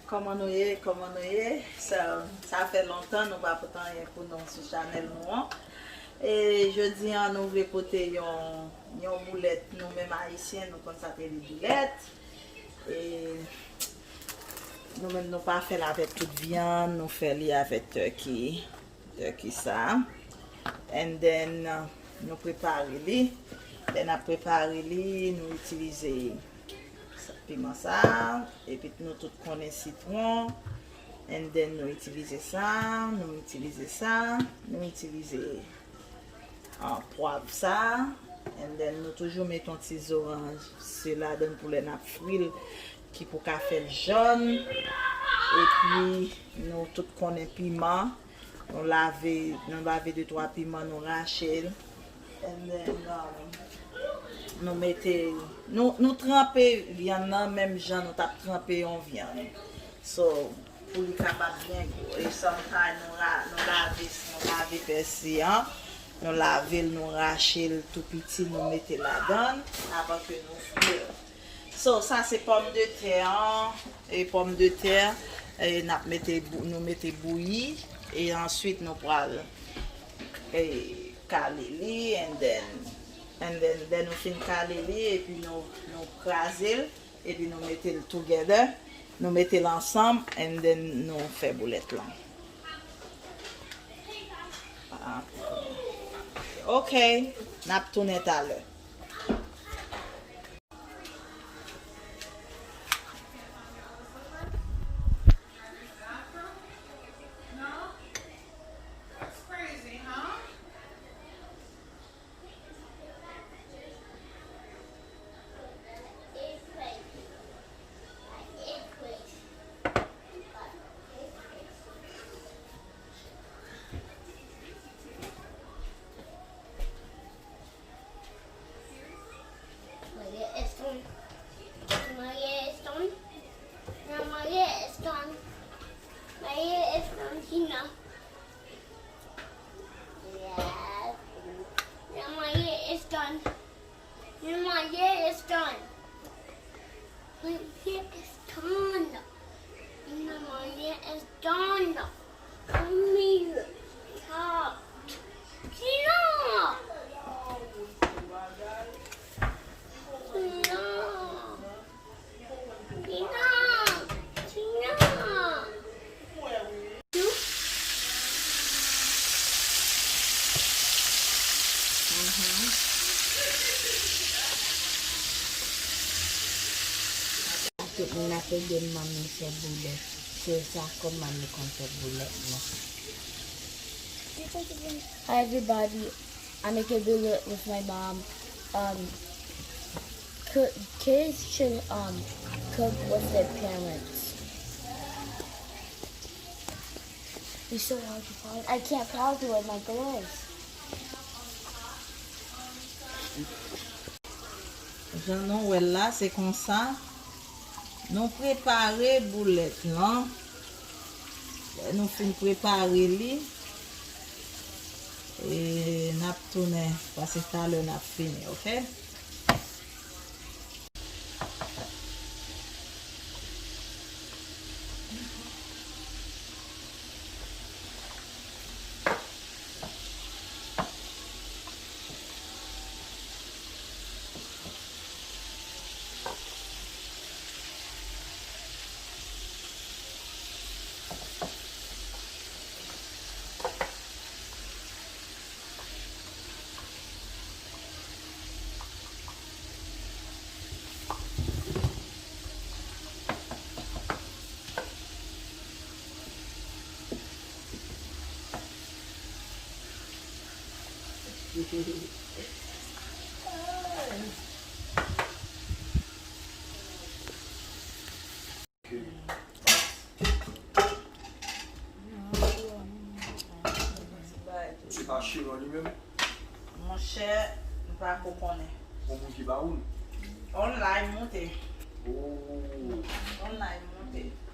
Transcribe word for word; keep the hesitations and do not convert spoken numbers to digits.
Kòman nou ye? Kòman nou ye? Sa, sa fè lontan nou pa pote anyen pou nou sou chanèl nou an. E jodi an nou vle pote yon, yon boulèt, nou menm ayisyen nou konn sa te rele boulèt. E nou menm nou pa fè l avèk tout vyann, nou fè li avèk turkey. Turkey sa. And then, uh, nou prepare li. Lè n ap prepare li, nou itilize sa, piman sa. Epi nou tout konnen sitwon. And then nou itilize sa, nou itilize sa, nou itilize, uh, pwav sa. And then nou toujou met yon ti zoranj se ladann pou lè n ap fri l ki pou ka fè l jòn. Epi nou tout konnen piman. Nou lave, nou lave de twa piman, nou rache l. And then, um, nou mete, nou, nou tranpe vyann nan menm jan nou t ap tranpe yon vyann. So, pou li kapab byen gou. E sometimes nou la, nou lave, nou lave pèsi an, nou lave l, nou rache l tou piti, nou mete ladan l, avan ke nou fri l. So, sa se pòmdetè an, e pòmdetè, e n ap mete bou-, nou mete bouyi, e answit nou pral, e, kale li, and then, and then, lè nou fin kale li, epi nou, nou kraze l, epi nou mete l together, nou mete l ansanm, and then nou fè boulèt lan. Ah. Ok, n ap tounen talè. Maria Eston. Maria Eston. Maria Eston. Maria Eston. Tina. Maria Eston. Maria Eston. Maria Eston. Maria Eston. Come here. Talk. Tina! Tina! Tina! Tina! Tout moun ap ede m manmi fè boulèt. Se sa kòm manmi konn fè boulèt mwen. Hi everybody, I make a boulèt with my mom. Um, cook, kids should, um, cook with their parents. It's so hard to follow. I can't follow with my gloves. Jan nou wè l la, se konsa nou prepare boulèt lan. Lè nou fin prepare li, e n ap tounen, paske talè n ap fini, oke? Se pa Chiron li menm? Monchè, m pa ko konnen. Yon moun ki ba ou l? Online moute. Oh. Online moute.